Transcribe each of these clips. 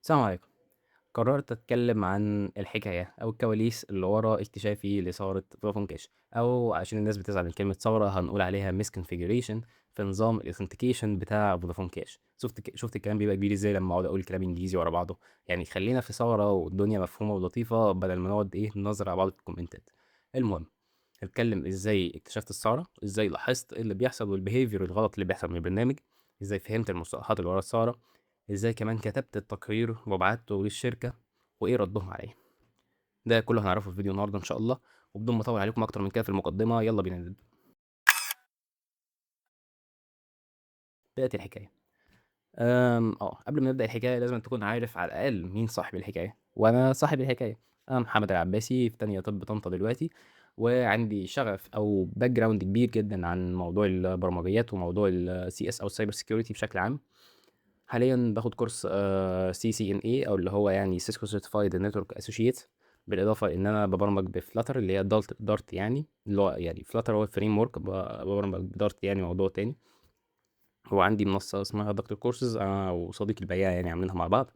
السلام عليكم. قررت أتكلم عن الحكاية أو الكواليس اللي ورا اكتشافي لثغرة فودافون كاش، أو عشان الناس بتزعل من كلمة ثغرة هنقول عليها misconfiguration في نظام ال authentication بتاع فودافون كاش. شفت الكلام بيبقى كبير ازاي لما اقعد اقول كلام انجليزي ورا بعضه؟ يعني خلينا في ثغرة والدنيا مفهومة ولطيفة بدل ما نقعد ننظر على بعض في الكومنتات. المهم هنتكلم ازاي اكتشفت الثغرة، ازاي لاحظت ايه اللي بيحصل وال behavior الغلط اللي بيحصل من البرنامج، ازاي فهمت المصطلحات اللي ورا الثغرة، ازاي كمان كتبت التقرير وبعته للشركة وايه ردهم عليه. ده كله هنعرفه في فيديو النهارده ان شاء الله، وبدون ما اطول عليكم اكتر من كده في المقدمة يلا بينا نبدا. بدات الحكاية. قبل ما نبدا الحكاية لازم تكون عارف على الاقل مين صاحب الحكاية، وانا صاحب الحكاية. انا محمد العباسي في تانية طب طنطا دلوقتي، وعندي شغف او background كبير جدا عن موضوع البرمجيات وموضوع ال CS او ال cyber security بشكل عام. حاليا باخد كورس CCNA او اللي هو يعني Cisco Certified Network Associate، بالاضافة ان انا ببرمج ب Flutter اللي هي Dart يعني اللي هو يعني Flutter هو ال framework، ببرمج ب Dart يعني موضوع تاني. هو عندي منصة اسمها دكتور كورسز انا وصديقي البياع يعني عاملينها مع بعض،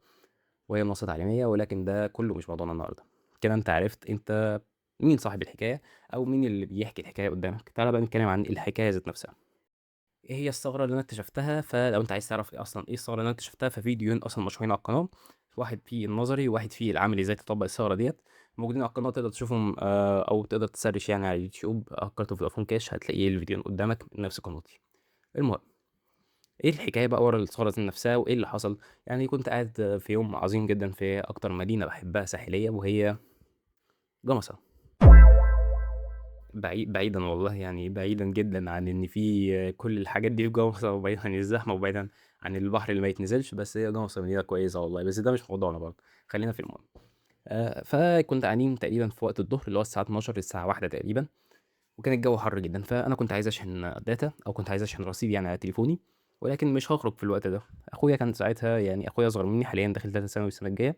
وهي منصة تعليمية، ولكن ده كله مش موضوعنا النهارده. كده انت عرفت انت مين صاحب الحكاية او مين اللي بيحكي الحكاية قدامك. تعالى بقى نتكلم عن الحكاية ذات نفسها. ايه هي الثغرة اللي انا اكتشفتها؟ فلو انت عايز تعرف اصلا ايه الثغرة اللي انا اكتشفتها، ففيديوهين اصلا مشهورين على القناة، واحد فيه النظري وواحد فيه العملي ازاي تطبق الثغرة ديت، موجودين على القناة تقدر تشوفهم، او تقدر تسرش يعني على اليوتيوب هكرت فودافون كاش هتلاقي الفيديوهين قدامك من نفس قناتي. المهم ايه الحكاية بقى ورا الثغرة ذات نفسها وايه اللي حصل؟ كنت قاعد في يوم عظيم جدا في اكتر مدينة بحبها ساحليه وهي جمصه. بعيدا والله، بعيدا جدا عن ان في كل الحاجات دي في جمصه، وبعيدا عن الزحمة وبعيدا عن البحر اللي ما يتنزلش، بس هي جمصه مدينة كويسة والله، بس ده مش موضوعنا برضه، خلينا في المهم. فكنت قاعدين تقريبا في وقت الظهر اللي هو الساعة 12 للساعة 1 تقريبا، وكان الجو حر جدا، فانا كنت عايز اشحن data او كنت عايز اشحن رصيد يعني على تليفوني، ولكن مش هخرج في الوقت ده. اخويا كان ساعتها، يعني اخويا اصغر مني حاليا داخل ثالثة ثانوي السنة الجاية،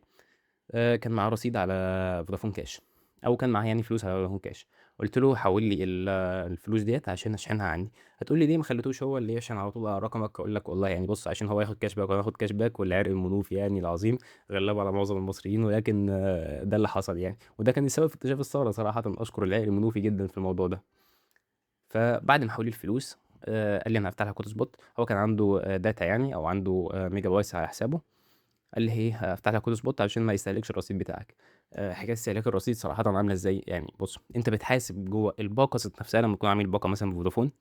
كان معاه رصيد على فودافون كاش، او كان معاه يعني فلوس على فودافون كاش. قلت له حول لي الفلوس ديت عشان اشحنها عندي. هتقول لي ليه ما خليتوش هو اللي يشحن على طول على رقمك؟ اقول لك والله بص، عشان هو ياخد cash back وانا اخد cash back، والعرق المنوفي العظيم غلبه على معظم المصريين، ولكن ده اللي حصل يعني، وده كان السبب في اكتشاف الثغرة صراحة. اشكر العرق المنوفي جدا في الموضوع ده. فبعد ما حول لي الفلوس، قال لي انا هفتح لك hotspot. هو كان عنده data يعني، او عنده megabytes على حسابه. قال لي ايه، هفتح لك hotspot عشان ما يستهلكش الرصيد بتاعك. حكاية استهلاك الرصيد صراحة عامله ازاي؟ بص، انت بتحاسب جوه الباقه ذات نفسها، لما تكون عامل باقه مثلا بفودافون،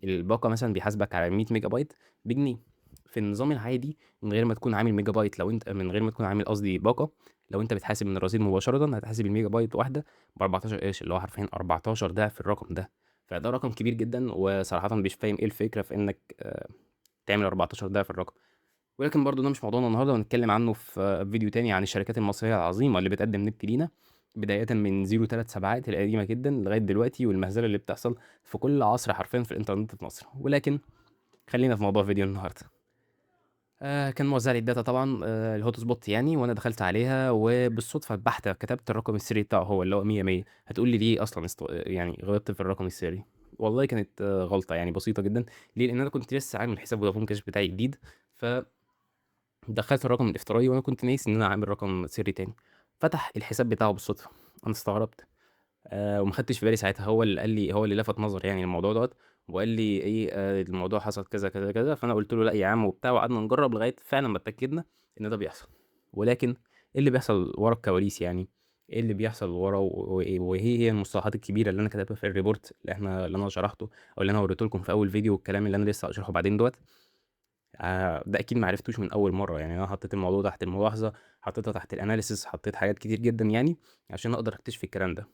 الباقه مثلا بيحاسبك على 100 ميجا بايت بجنيه. في النظام العادي من غير ما تكون عامل ميجا بايت، لو انت من غير ما تكون عامل قصدي باقه، لو انت بتحاسب من الرصيد مباشرة هتحاسب الميجا بايت واحدة ب 14 قرش، اللي هو حرفيا 14 ضعف الرقم ده. فده رقم كبير جدا، وصراحة مش فاهم ايه الفكرة في انك، تعمل 14 ضعف الرقم، ولكن برضو ده مش موضوعنا النهارده، وهنتكلم عنه في فيديو تاني عن الشركات المصرية العظيمة اللي بتقدم نت لينا، بداية من zero تلات سبعات القديمة جدا لغاية دلوقتي، والمهزلة اللي بتحصل في كل عصر حرفيا في الانترنت في مصر. ولكن خلينا في موضوع فيديو النهارده. كان موزع لي ال data طبعا، ال hotspot يعني، وانا دخلت عليها وبالصدفه البحتة كتبت الرقم السري بتاعه هو اللي هو 100 100. هتقول لي ليه اصلا غلطت في الرقم السري؟ والله كانت، غلطه بسيطة جدا. ليه؟ لان انا كنت لسه عامل حساب فودافون كاش بتاعي جديد، ف دخلت الرقم الافتراضي وانا كنت ناسي ان انا عامل رقم سري تاني. فتح الحساب بتاعه بالصدفة، انا استغربت، وما خدتش في بالي ساعتها. هو اللي قال لي، هو اللي لفت نظري الموضوع دوت، وقال لي ايه، الموضوع حصل كذا كذا كذا. فانا قلت له لا يا عم وبتاع، وقعدنا نجرب لغاية فعلا ما اتاكدنا ان ده بيحصل. ولكن ايه اللي بيحصل ورا الكواليس؟ ايه اللي بيحصل ورا، وهي هي المصطلحات الكبيرة اللي انا كتبتها في ال report اللي انا شرحته او اللي انا وريته لكم في اول فيديو، والكلام اللي انا لسه هشرحه بعدين دوت. ده اكيد ما عرفتوش من اول مرة. انا حطيت الموضوع تحت الملاحظة، حطيتها تحت ال analysis، حطيت حاجات كتير جدا عشان اقدر اكتشف الكلام ده.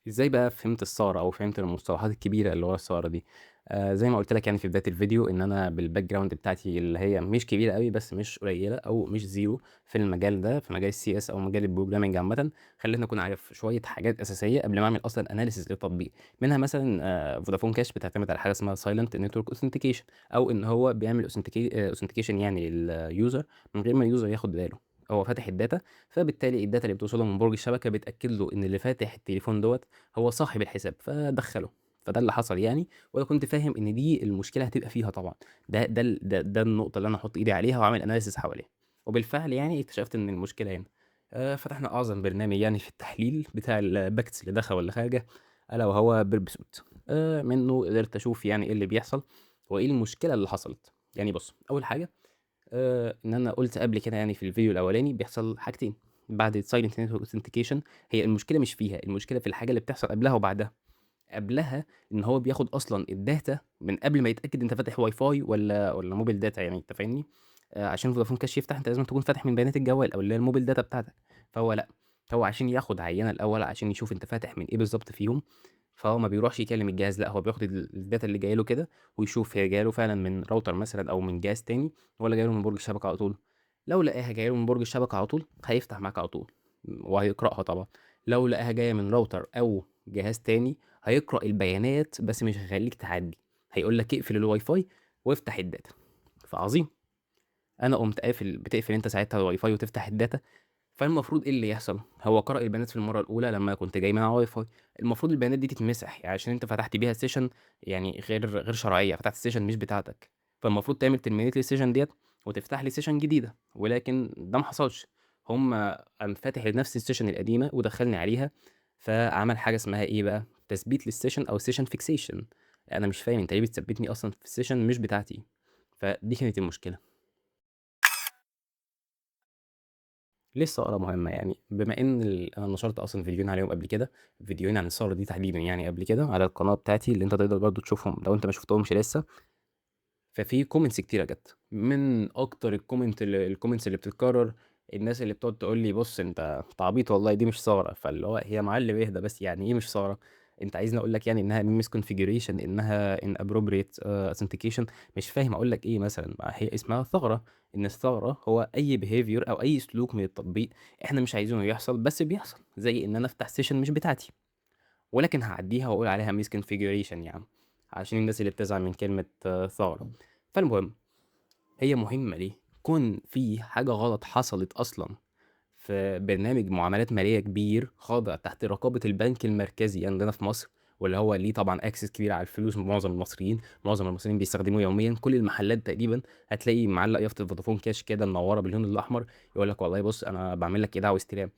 ازاي بقى فهمت الثغرة او فهمت المصطلحات الكبيرة اللي ورا الثغرة دي؟ زي ما قلت لك في بداية الفيديو ان انا بال background بتاعتي اللي هي مش كبيرة قوي بس مش قليله او مش zero في المجال ده، في مجال ال CS او مجال ال programming عامة، خلتني اكون عارف شوية حاجات اساسية قبل ما اعمل اصلا analysis للتطبيق. منها مثلا، فودافون كاش بتعتمد على حاجة اسمها silent network authentication، او ان هو بيعمل authentication لل user من غير ما ال user ياخد باله. هو فاتح ال data، فبالتالي ال data اللي بتوصله من برج الشبكة بتاكد له ان اللي فاتح التليفون دوت هو صاحب الحساب، فدخله. فده اللي حصل يعني، وأنا كنت فاهم إن دي المشكلة هتبقى فيها طبعًا، ده ده ال ده ده النقطة اللي أنا هاحط إيدي عليها وأعمل analysis حواليها، وبالفعل يعني اكتشفت إن المشكلة هنا. فتحنا أعظم برنامج يعني في التحليل بتاع الpackets اللي داخلة واللي خارجة، ألا وهو Burp Suite. منه قدرت أشوف يعني إيه اللي بيحصل وإيه المشكلة اللي حصلت. يعني بُص، أول حاجة إن أنا قُلت قبل كده يعني في الفيديو الأولاني بيحصل حاجتين بعد silent network authentication. هي المشكلة مش فيها، المشكلة في الحاجة اللي بتحصل قبلها وبعدها. قبلها إن هو بياخد أصلًا الdata من قبل ما يتأكد أنت فاتح WiFi والّا mobile data، يعني أنت فاهمني؟ عشان فودافون كاش يفتح أنت لازمًا تكون فاتح من بيانات الجوال أو اللي هي الmobile data بتاعتك، فهو لأ، هو عشان ياخد عينة الأول عشان يشوف أنت فاتح من إيه بالضبط فيهم، فهو ما بيروحش يكلم الجهاز، لأ، هو بياخد الdata اللي جاية له كده ويشوف هي جاية له فعلًا من router مثلًا أو من جهاز تاني والّا جاية له من برج الشبكة على طول. لو لقاها جاية له من برج الشبكة على طول هيفتح معاك على طول وهيقرأها طبعًا، لو لقاها جاية من router أو جهاز تاني هيقرأ البيانات بس مش هيخلّيك تعدّي، هيقول لك اقفل الWiFi وافتح الdata. فعظيم، أنا قُمت قافل، بتقفل أنت ساعتها الWiFi وتفتح الdata، فالمفروض إيه اللي يحصل؟ هو قرأ البيانات في المرّة الأولى لمّا كنت جاي من على الWiFi، المفروض البيانات دي تتمسح، يعني عشان أنت فتحت بيها session يعني غير شرعية، فتحت session مش بتاعتك، فالمفروض تعمل terminate للsession ديّة وتفتح لي session جديدة، ولكن ده ما حصلش. هم قام فاتح لنفس الsession القديمة ودخّلني عليها، فعمل حاجة اسمها إيه بقى، تثبيت للsession أو session fixation. أنا مش فاهم أنت ليه بتثبتني أصلًا في session مش بتاعتي؟ فدي كانت المشكلة. ليه الثغرة مهمة يعني؟ بما إن أنا نشرت أصلًا فيديوهين عليهم قبل كده، فيديوهين عن الثغرة دي تحديدًا يعني قبل كده على القناة بتاعتي اللي أنت تقدر برضه تشوفهم لو أنت ما شُفتهمش لسه. ففي comments كتيرة جات، من أكتر الcomment الcomments اللي بتتكرر، الناس اللي بتقعد تقول لي: "بُص أنت عبيط والله، دي مش ثغرة." فاللي هو يا معلم اهدى بس، يعني إيه مش ثغرة؟ أنت عايزني أقول لك يعني إنها misconfiguration، إنها inappropriate authentication، مش فاهم أقول لك إيه مثلًا، ما هي اسمها ثغرة، إن الثغرة هو أي behavior أو أي سلوك من التطبيق إحنا مش عايزينه يحصل بس بيحصل، زي إن أنا أفتح session مش بتاعتي، ولكن هاعدّيها وأقول عليها misconfiguration يا عم، عشان الناس اللي بتزعل من كلمة ثغرة. فالمهم، هي مهمة ليه؟ كون في حاجة غلط حصلت أصلًا في برنامج معاملات مالية كبير خاضع تحت رقابة البنك المركزي عندنا في مصر، واللي هو ليه طبعًا access كبير على الفلوس من معظم المصريين، معظم المصريين بيستخدموه يوميًا، كل المحلات تقريبًا هتلاقي معلّق يافطة فودافون كاش كده منوّرة باللون الأحمر، يقول لك والله بُص أنا باعمل لك إيداع واستلام.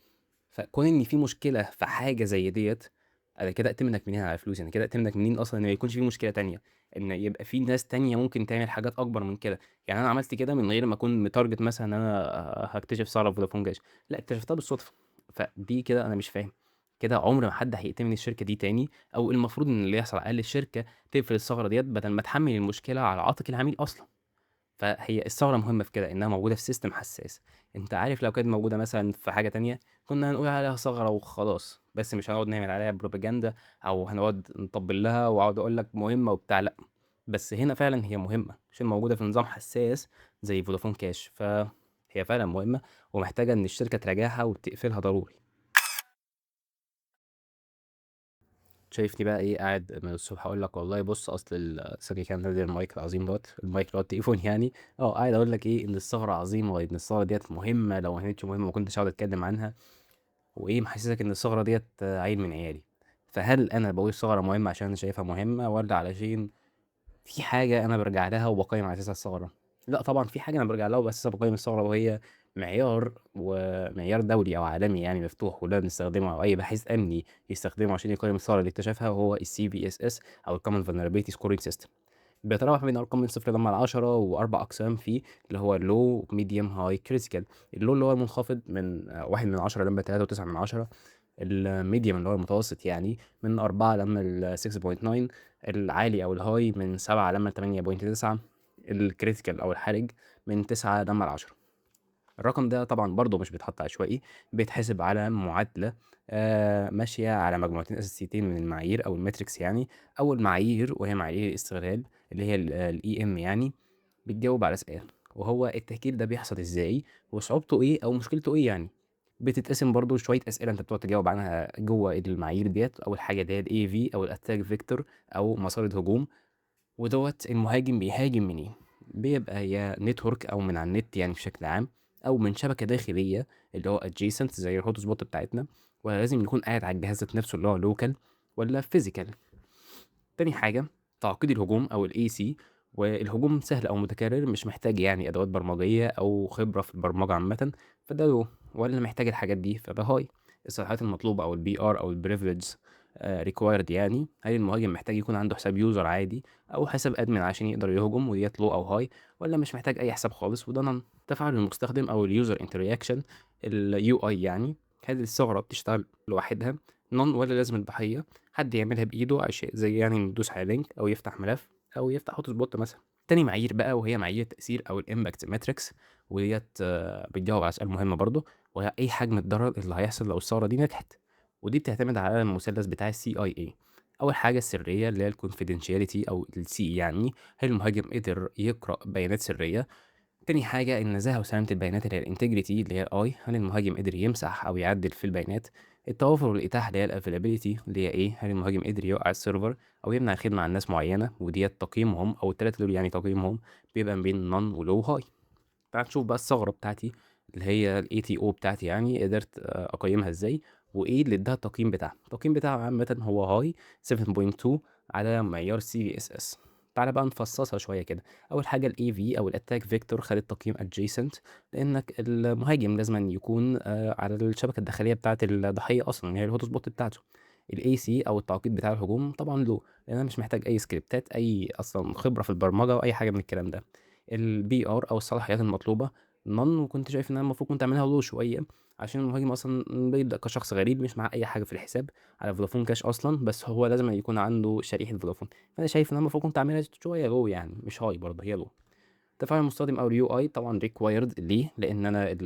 فكون إن في مشكلة في حاجة زي ديّة، أنا كده أأتمنك منين على فلوسي؟ أنا كده أأتمنك منين أصلًا إن ما يكونش في مشكلة تانية، إن يبقى في ناس تانية ممكن تعمل حاجات أكبر من كده. يعني أنا عملت كده من غير ما أكون مtarget مثلًا إن أنا هاكتشف ثغرة في فودافون كاش، لأ اكتشفتها بالصدفة، فدي كده أنا مش فاهم، كده عمر ما حد هيأتمن الشركة دي تاني، أو المفروض إن اللي يحصل على الأقل الشركة تقفل الثغرة ديّة بدل ما تحمّل المشكلة على عاتق العميل أصلًا. فهي الثغرة مهمة في كده، إنها موجودة في system حساس. أنت عارف لو كانت موجودة مثلًا في حاجة تانية، كنا هنقول عليها ثغرة وخلاص، بس مش هنقعد نعمل عليها propaganda أو هنقعد نطبل لها وأقعد أقول لك مهمة وبتاع، لأ، بس هنا فعلًا هي مهمة، عشان موجودة في نظام حساس زي فودافون كاش، فهي فعلًا مهمة ومحتاجة إن الشركة تراجعها وتقفلها ضروري. شايفني بقى إيه قاعد من الصبح أقول لك والله بُص أصل ثانية كده ننزل المايك العظيم دوّة، المايك اللي هو التليفون يعني، قاعد أقول لك إيه، إن الثغرة عظيمة وإن الثغرة ديّة مهمة، لو ما كانتش مهمة ما كنتش هاقعد أتكلم عنها، وإيه محسسك إن الثغرة ديّة عيل من عيالي. فهل أنا باقول الثغرة مهمة عشان أنا شايفها مهمة والّا علشان في حاجة أنا بارجع لها وباقيّم على أساسها الثغرة؟ لأ طبعًا في حاجة أنا بارجع لها وبأساسها باقيّم الثغرة، وهي معيار ومعيار دولي أو عالمي يعني مفتوح كلنا بنستخدمه أو أي باحث أمني يستخدمه عشان يقيّم الثغرة اللي اكتشفها، وهو الCVSS أو الcommon vulnerability scoring system. بيتراوح بين أرقام من 0 لما ل10 و4 أقسام فيه، اللي هو low، medium، high، critical. الlow اللي هو المنخفض من 1 من 10 لما 3.9 من 10، الmedium اللي هو المتوسط يعني من 4 لما ل6.9، العالي أو الhigh من 7 لما ل8.9، الcritical أو الحرج من 9 لما ل10. الرقم ده طبعًا برضه مش بيتحط عشوائي، بيتحسب على معادلة ماشية على مجموعتين أساسيتين من المعايير أو الmetrics يعني. أول معايير وهي معايير الاستغلال اللي هي الEM يعني، بتجاوب على سؤال وهو التهكير ده بيحصل إزاي وصعوبته إيه أو مشكلته إيه يعني. بتتقسم برضه شوية أسئلة أنت بتقعد تجاوب عنها جوّه المعايير ديّة. أول حاجة اللي هي الAV أو الattack vector أو مسار الهجوم، ودوّة المهاجم بيهاجم منين، بيبقى يا network أو من على النت يعني بشكل عام، أو من شبكة داخلية اللي هو adjacent زي الhotspot بتاعتنا، والّا لازم يكون قاعد على الجهاز ذات نفسه اللي هو local والّا physical. تاني حاجة تعقيد الهجوم أو الAC، والهجوم سهل أو متكرر، مش محتاج يعني أدوات برمجية أو خبرة في البرمجة عامةً، فده low، ولا محتاج الحاجات دي فده high. الصلاحيات المطلوبة أو الPR أو الprivilege required يعني، هل المهاجم محتاج يكون عنده حساب user عادي أو حساب admin عشان يقدر يهجم، وديّة low أو high، والّا مش محتاج أي حساب خالص وده none. تفاعل المستخدم أو الuser interaction الUI يعني، هل الثغرة بتشتغل لوحدها none، ولا لازم الضحية حد يعملها بإيده زي يعني يدوس على link أو يفتح ملف أو يفتح hotspot مثلًا. تاني معايير بقى وهي معايير التأثير أو الimpact metrics، وديّة بتجاوب على سؤال مهم برضه، وهي إيه حجم الضرر اللي هيحصل لو الثغرة دي نجحت؟ ودي بتعتمد على المثلث بتاع الCIA. أول حاجة السرية اللي هي الconfidentiality أو الC يعني، هل المهاجم قدر يقرأ بيانات سرية؟ تاني حاجة النزاهة وسلامة البيانات اللي هي الintegrity اللي هي الI، هل المهاجم قدر يمسح أو يعدل في البيانات؟ التوافر والإتاحة اللي هي الavailability اللي هي إيه، هل المهاجم قدر يوقع ال server أو يمنع الخدمة عن ناس معينة؟ وديّة تقييمهم أو ال3 دول يعني تقييمهم بيبقى ما بين none وlow وhigh. تعالَ نشوف بقى الثغرة بتاعتي اللي هي الATO بتاعتي يعني قدرت أقيمها إزاي، وإيه اللي ادّاها التقييم بتاعها. التقييم بتاعها عامةً هو high 7.2 على معيار CVSS. تعالَ بقى نفصصها شوية كده. أول حاجة الAV أو الattack vector خدت تقييم adjacent، لإنك المهاجم لازمًا يكون على الشبكة الداخلية بتاعة الضحية أصلًا اللي هي الhotspot بتاعته. الAC أو التعقيد بتاع الهجوم طبعًا low، لإن أنا مش محتاج أي سكريبتات، أي أصلًا خبرة في البرمجة وأي حاجة من الكلام ده. الPR أو الصلاحيات المطلوبة none، وكنت شايف إن أنا المفروض كنت أعملها low شوية عشان المهاجم أصلًا بيبدأ كشخص غريب مش معاه أي حاجة في الحساب على فودافون كاش أصلًا، بس هو لازمًا يكون عنده شريحة فودافون، فأنا شايف إن أنا المفروض كنت أعملها شوية low يعني مش high برضه هي low. تفاعل المستخدم أو الUI طبعًا required ليه؟ لإن أنا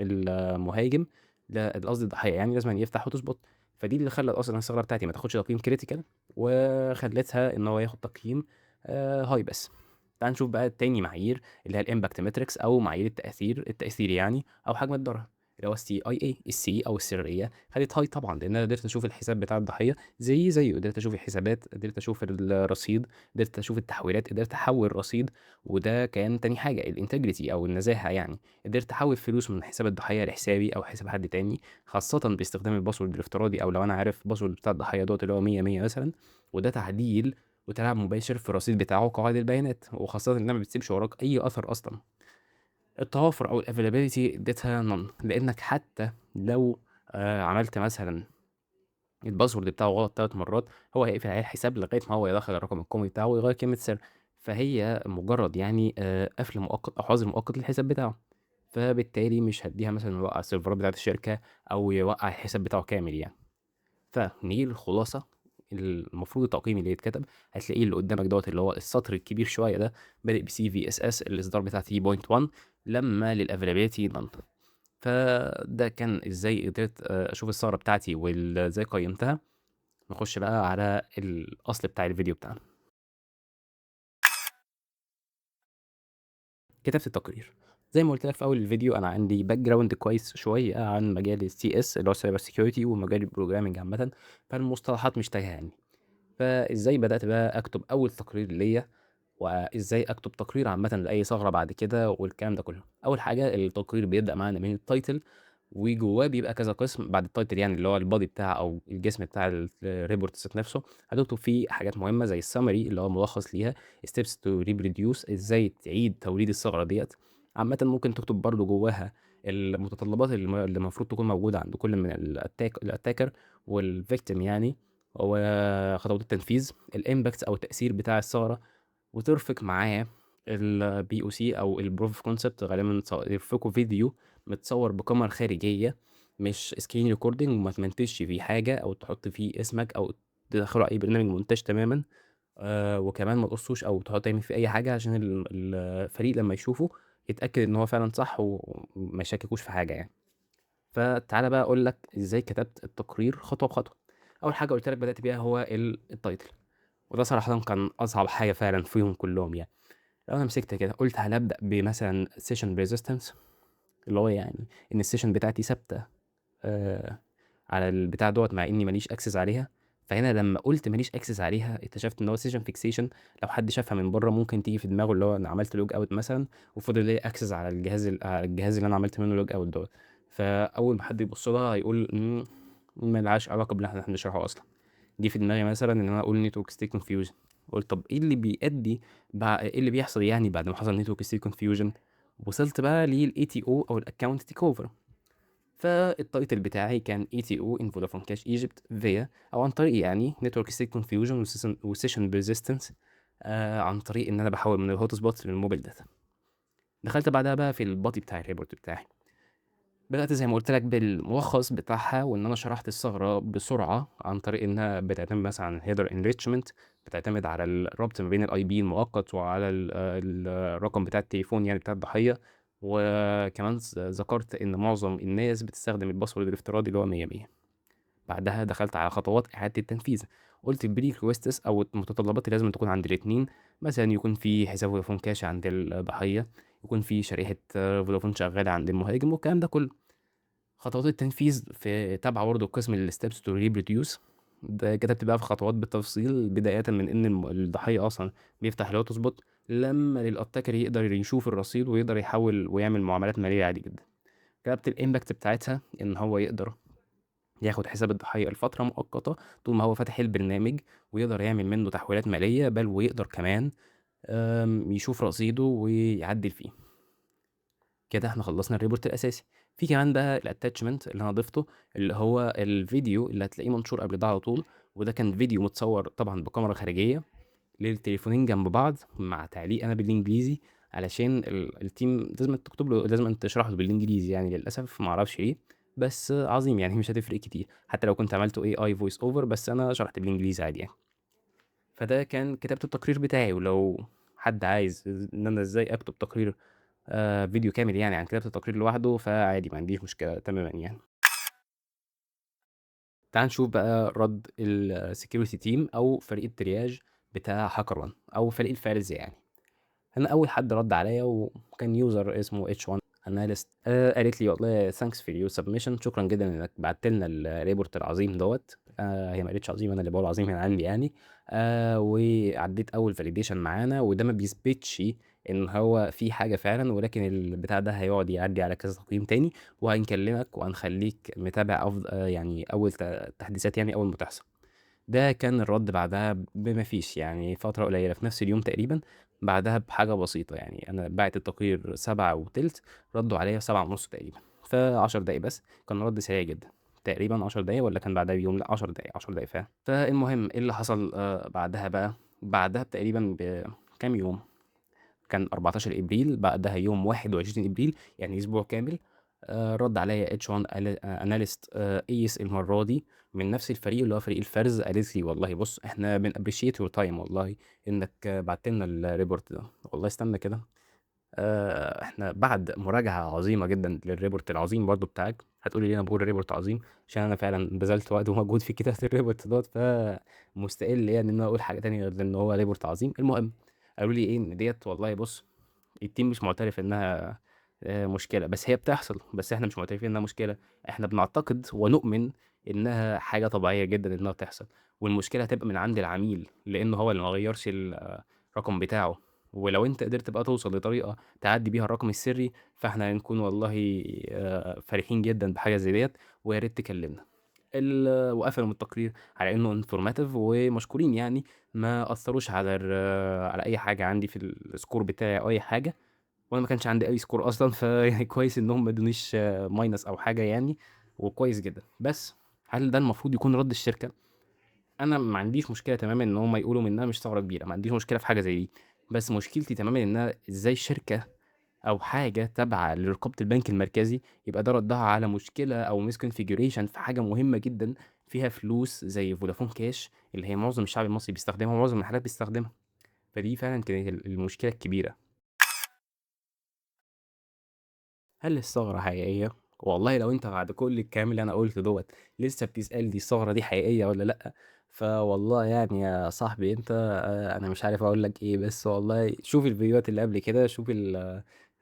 المهاجم، لا قصدي الضحية يعني لازمًا يفتح hotspot، فدي اللي خلت أصلًا الثغرة بتاعتي ما تاخدش تقييم critical وخلتها إن هو ياخد تقييم high بس. تعالَ نشوف بقى تاني معايير اللي هي الimpact metrics أو معايير التأثير يعني أو حجم الضرر اللي هو الCIA. الC أو السرية خدت high طبعًا، لإن أنا قدرت أشوف الحساب بتاع الضحية زيي زيه، قدرت أشوف الحسابات، قدرت أشوف الرصيد، قدرت أشوف التحويلات، قدرت أحوّل رصيد، وده كان تاني حاجة الintegrity أو النزاهة يعني، قدرت أحوّل فلوس من حساب الضحية لحسابي أو حساب حد تاني، خاصةً باستخدام الpassword الافتراضي أو لو أنا عارف password بتاع الضحية دوّة اللي هو 100، 100 مثلًا، وده تعديل وتلاعب مباشر في الرصيد بتاعه وقواعد البيانات، وخاصةً إنها ما بتسيبش وراك أي أثر أصلًا. التوافر أو الavailability اديتها none، لإنك حتى لو عملت مثلًا الpassword بتاعه غلط 3 مرات، هو هيقفل عليه الحساب لغاية ما هو يدخّل الرقم القومي بتاعه ويغيّر كلمة سر، فهي مجرد يعني قفل مؤقت أو حظر مؤقت للحساب بتاعه، فبالتالي مش هادّيها مثلًا يوقّع السيرفرات بتاعة الشركة أو يوقّع الحساب بتاعه كامل يعني. فنيجي للخلاصة، المفروض التقييم اللي يتكتب هتلاقيه اللي قدامك دوّة اللي هو السطر الكبير شوية ده بادئ بCVSS الإصدار بتاع 3.1 لمّا للavailability none. فده كان إزاي قدرت أشوف الثغرة بتاعتي وإزاي قيّمتها. نخش بقى على الأصل بتاع الفيديو بتاعنا. كتابة التقرير. زي ما قُلت لك في أول الفيديو أنا عندي background كويس شوية عن مجال الCS اللي هو cyber security ومجال الprogramming عامةً، فالمصطلحات مش تايهة عني. فإزاي بدأت بقى أكتب أول تقرير ليّا، وإزاي أكتب تقرير عامةً لأي ثغرة بعد كده والكلام ده كله. أول حاجة التقرير بيبدأ معانا من الtitle، وجواه بيبقى كذا قسم بعد الtitle يعني اللي هو الbody بتاع أو الجسم بتاع الreport ذات نفسه، هتكتب فيه حاجات مهمة زي الsummary اللي هو ملخص ليها، steps to reproduce إزاي تعيد توليد الثغرة ديّة. عامةً ممكن تكتب برضه جواها المتطلبات اللي المفروض تكون موجودة عند كل من الattacker والvictim يعني، وخطوات التنفيذ، الimpact أو التأثير بتاع الثغرة، وترفق معاه الPOC أو الproof of concept، غالبًا يرفقوا فيديو متصور بكاميرا خارجية مش screen recording، وما تمنتجش فيه حاجة أو تحط فيه اسمك أو تدخّله أي برنامج مونتاج تمامًا، وكمان ما تقصوش أو تقعد تعمل فيه أي حاجة عشان الفريق لمّا يشوفه يتأكد إن هو فعلًا صح وما يشككوش في حاجة يعني. فتعالَ بقى أقول لك إزاي كتبت التقرير خطوة بخطوة. أول حاجة قُلت لك بدأت بيها هو الtitle، وده صراحةً كان أصعب حاجة فعلًا فيهم كلّهم يعني. لو أنا مسكت كده قُلت هنبدأ بمثلًا session persistence اللي هو يعني إن الsession بتاعتي ثابتة على البتاع دوّة مع إني ما ليش access عليها، فهنا لمّا قُلت ما ليش access عليها اكتشفت إن هو session fixation، لو حد شافها من برّه ممكن تيجي في دماغه اللي هو أنا عملت log out مثلًا وفضل ليّا access على الجهاز اللي أنا عملت منه log out دوّة، فأول ما حد يبُص لها هيقول ما لهاش علاقة باللي إحنا بنشرحه أصلًا. جه في دماغي مثلا ان انا اقول network state confusion. قلت طب ايه اللي بيؤدي ايه اللي بيحصل يعني بعد ما حصل network state confusion؟ وصلت بقى لل ATO او ال account takeover. فال title بتاعي كان ATO in Vodafone Cash Egypt via او عن طريق يعني network state confusion و session persistence، عن طريق ان انا بحول من ال hotspot لل mobile data. دخلت بعدها بقى في ال body بتاع ال report بتاعي، بدأت زي ما قلت لك بالملخص بتاعها، وان انا شرحت الثغرة بسرعة عن طريق انها بتعتمد مثلا على ال header enrichment، بتعتمد على الربط ما بين ال IP المؤقت وعلى الرقم بتاع التليفون يعني بتاع الضحية. وكمان ذكرت ان معظم الناس بتستخدم ال password الافتراضي اللي هو 100 100. بعدها دخلت على خطوات اعاده التنفيذ، قلت ال prerequisites او المتطلبات اللي لازم تكون عند الاثنين، مثلا يكون في حساب فودافون كاش عند الضحية، يكون في شريحة فودافون شغالة عند المهاجم، والكلام ده كله. خطوات التنفيذ في تابعه برضه قسم ال steps to reproduce، ده كتبت بقى في خطوات بالتفصيل، بداية من ان الضحية اصلا بيفتح ال hotspot لما ال attacker يقدر يشوف الرصيد ويقدر يحول ويعمل معاملات ماليه عادي جدا. كتبت ال impact بتاعتها ان هو يقدر ياخد حساب الضحية لفترة مؤقتة طول ما هو فاتح البرنامج، ويقدر يعمل منه تحويلات ماليه، بل ويقدر كمان يشوف رصيده ويعدل فيه. كده احنا خلصنا ال report الاساسي. في كمان بقى ال attachment اللي انا ضفته، اللي هو الفيديو اللي هتلاقيه منشور قبل ده على طول، وده كان فيديو متصور طبعا بكاميرا خارجية للتليفونين جنب بعض مع تعليق انا بالانجليزي، علشان ال team لازم تكتب له، لازم تشرح له بالانجليزي يعني، للاسف ما اعرفش ايه، بس عظيم يعني مش هتفرق كتير حتى لو كنت عملته AI voice over، بس انا شرحت بالانجليزي عادي يعني. فده كان كتابة التقرير بتاعي. ولو حد عايز ان انا ازاي اكتب تقرير فيديو كامل يعني عن كتابة التقرير لوحده، فعادي ما عنديش مشكلة تماما يعني. تعال نشوف بقى رد ال security team او فريق ال triage بتاع هاكر 1 او فريق الفارز يعني. انا اول حد رد عليا وكان user اسمه H1 analyst، قالت لي والله thanks for your submission، شكرا جدا انك بعت لنا ال report العظيم دوت. هي ما قالتش عظيم، انا اللي بقول عظيم من عندي يعني. وعديت اول validation معانا، وده ما بيثبتش ان هو في حاجة فعلا، ولكن البتاع ده هيقعد يعدي على كذا تقييم تاني، وهنكلمك وهنخليك متابع افضل، يعني اول تحديثات يعني اول ما تحصل. ده كان الرد بعدها بما فيش يعني فترة قليله في نفس اليوم تقريبا، بعدها بحاجة بسيطة يعني. انا بعت التقرير 7:20، ردوا عليا 7:30 تقريبا، ف10 دقايق بس، كان رد سريع جدا، تقريبا 10 دقايق ولا كان بعدها بيوم، لا 10 دقايق، 10 دقايق فعلا. فالمهم ايه اللي حصل بعدها بقى؟ بعدها تقريبا بكام يوم، كان 14 ابريل، بعدها يوم 21 ابريل يعني اسبوع كامل، رد عليا H1 analyst ايس المرة دي من نفس الفريق اللي هو فريق الفرز. قالت لي والله بص احنا بن appreciate your time والله انك بعت لنا ال report ده. والله استنى كده، احنا بعد مراجعه عظيمة جدا لل report العظيم برضو بتاعك، هتقولي ليه انا بقول report عظيم؟ عشان انا فعلا بذلت وقت ومجهود في كتابه ال report دوت، فمستقل يعني ان انا اقول حاجة تانية غير ان هو report عظيم. المهم قالوا لي ايه، ان ديت والله بص ال team مش معترف انها مشكلة، بس هي بتحصل، بس احنا مش معترفين انها مشكلة، احنا بنعتقد ونؤمن انها حاجة طبيعية جدا انها تحصل، والمشكلة هتبقى من عند العميل لانه هو اللي ما غيرش الرقم بتاعه، ولو انت قدرت بقى توصل لطريقه تعدي بيها الرقم السري فاحنا هنكون والله فرحين جدا بحاجة زي ديت، ويا ريت تكلمنا. وقفلوا من التقرير على انه informative ومشكورين يعني، ما اثروش على اي حاجة عندي في ال score بتاعي او اي حاجة، وانا ما كانش عندي اي score اصلا، فيعني كويس انهم ما ادونيش minus او حاجة يعني، وكويس جدا. بس هل ده المفروض يكون رد الشركة؟ انا ما عنديش مشكلة تماما ان هم يقولوا منها مش ثغره كبيرة، ما عنديش مشكلة في حاجة زي دي، بس مشكلتي تماما انها ازاي شركة او حاجة تابعه لرقابه البنك المركزي يبقى ده ردها على مشكلة او misconfiguration في حاجة مهمة جدا فيها فلوس زي فودافون كاش اللي هي معظم الشعب المصري بيستخدمها ومعظم المحلات بيستخدمها. فدي فعلا كانت المشكلة الكبيرة. هل الثغرة حقيقية؟ والله لو انت بعد كل الكلام اللي انا قلته دوت لسه بتسألني الثغرة دي حقيقية ولا لأ، فوالله يعني يا صاحبي انت، انا مش عارف اقول لك ايه، بس والله شوف الفيديوهات اللي قبل كده، شوف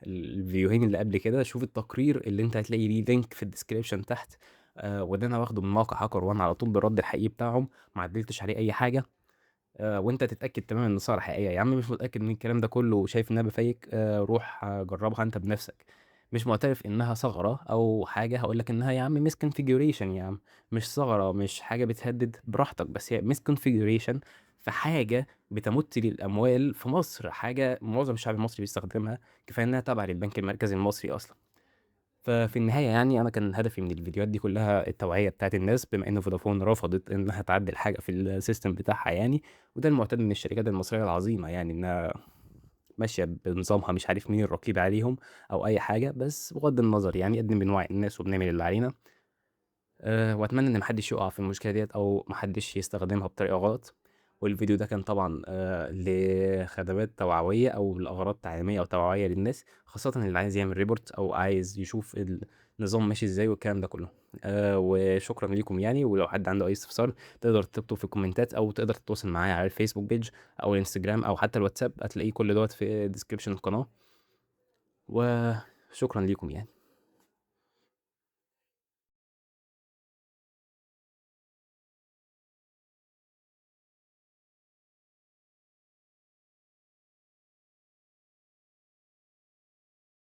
الفيديوهين اللي قبل كده، شوف التقرير اللي انت هتلاقي ليه link في ال description تحت، وده انا واخده من موقع هاكر وان على طول بالرد الحقيقي بتاعهم، ما عدلتش عليه اي حاجة، وانت تتاكد تماما ان الثغرة حقيقية. يا عم مش متاكد من الكلام ده كله وشايف انها ب fake، روح، جربها انت بنفسك. مش معترف إنها ثغرة أو حاجة، هاقول لك إنها يا عم misconfiguration يا عم، مش ثغرة، مش حاجة بتهدد، براحتك، بس هي misconfiguration في حاجة بتمُت للأموال في مصر، حاجة معظم الشعب المصري بيستخدمها، كفاية إنها تابعة للبنك المركزي المصري أصلًا. ففي النهاية يعني أنا كان هدفي من الفيديوهات دي كلها التوعية بتاعة الناس، بما إن فودافون رفضت إنها تعدل حاجة في الsystem بتاعها يعني، وده المعتاد من الشركات المصرية العظيمة يعني إنها ماشية بنظامها، مش عارف مين الرقيب عليهم أو أي حاجة، بس بغض النظر يعني إحنا بنوعي الناس وبنعمل اللي علينا. وأتمنى إن ما حدش يقع في المشكلة ديّة أو ما حدش يستخدمها بطريقة غلط. والفيديو ده كان طبعًا لخدمات توعوية أو لأغراض تعليمية أو توعوية للناس، خاصةً اللي عايز يعمل report أو عايز يشوف النظام ماشي إزاي والكلام ده كله. وشكرًا ليكم يعني، ولو حد عنده أي استفسار تقدر تكتب في الكومنتات أو تقدر تتواصل معايا على الفيسبوك page أو الإنستجرام أو حتى الواتساب، هتلاقيه كل دوّة في description القناة. وشكرًا ليكم يعني.